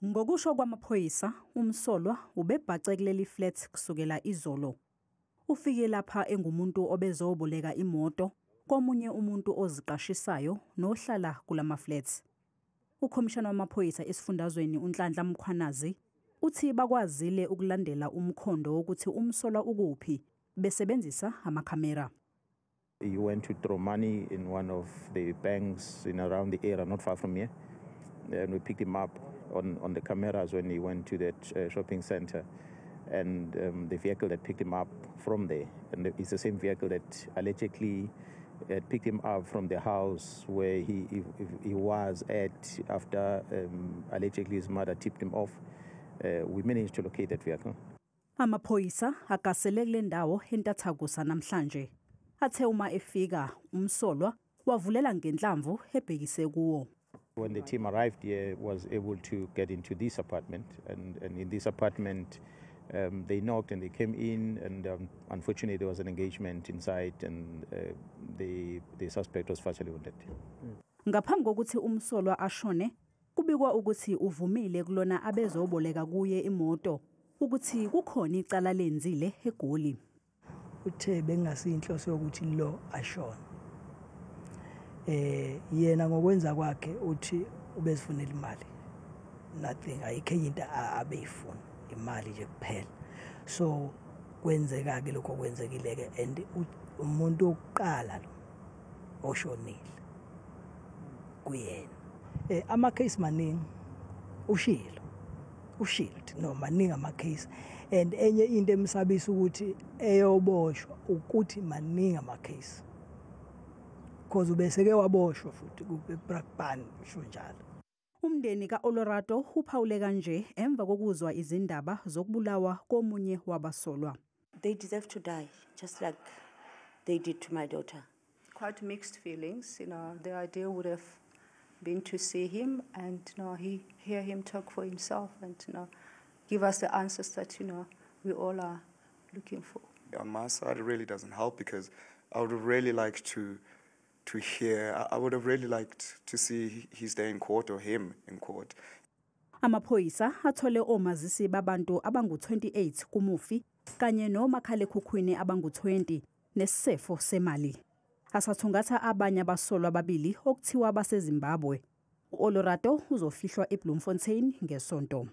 Ngokusho kwamaphoyisa, umsolwa ubebhace kuleli flat kusukela izolo. Ufike lapha engumuntu obezoboleka imoto komunye umuntu oziqashisayo nohlala kulama flats. Ukhomishana wamaphoyisa esifundazweni uNhlanhla Mkhwanazi uthi bakwazile ukulandela umkhondo wokuthi umsolwa ukuphi besebenzisa amakhamera. He went to throw money in one of the banks in around the area, not far from here. And we picked him up on the cameras when he went to that shopping center. And the vehicle that picked him up from there, and it's the same vehicle that allegedly had picked him up from the house where he was at after allegedly his mother tipped him off. We managed to locate that vehicle. Amaphoyisa agasele kule ndawo entathakusa namhlanje. Athe uma efika umsolwa wavulela ngenhlamvu ebhekise kuwo. When the team arrived here, was able to get into this apartment, and in this apartment, they knocked and they came in, and unfortunately there was an engagement inside, and the suspect was fatally wounded. Ngaphambi kokuthi umsolwa ashone, kubikwa ukuthi uvumile kulona abezoboleka kuye imoto ukuthi kukhona icala lenzile eGoli. Uthe bengasiyinhloso yokuthi lo ashone. Yena ngokwenza kwakhe uthi ubezifunela imali. Nothing, ayikho enye into abeyifuna, imali nje kuphela. So kwenzeka ke lokho kwenzekile ke, and umuntu wokuqala lo oshonile kuyena. Ama case maningi ushilo no maningi ama case, and enye into emsabisa ukuthi eyoboshwa ukuthi maningi ama case, because ubeseke waboshwa futhi kuBrakpan usho njalo. Umndeni kaOlorato uphawule kanje emva kokuzwa izindaba zokubulawa komunye wabasolwa. They deserve to die just like they did to my daughter. Quite mixed feelings, you know. The idea would have been to see him and, you know, hear him talk for himself and, you know, give us the answers that, you know, we all are looking for. On my side, it really doesn't help because I would have really liked to hear, I would have really liked to see his day in court or him in court. Amaphoyisa athole omazisi babantu abangu-28 kumufi kanye nomakhalekhukhwini abangu-20 nesisefo semali. Asathungatha abanye abasolwa ababili okuthiwa baseZimbabwe. UOlorato uzofihlwa eBloemfontein ngesonto.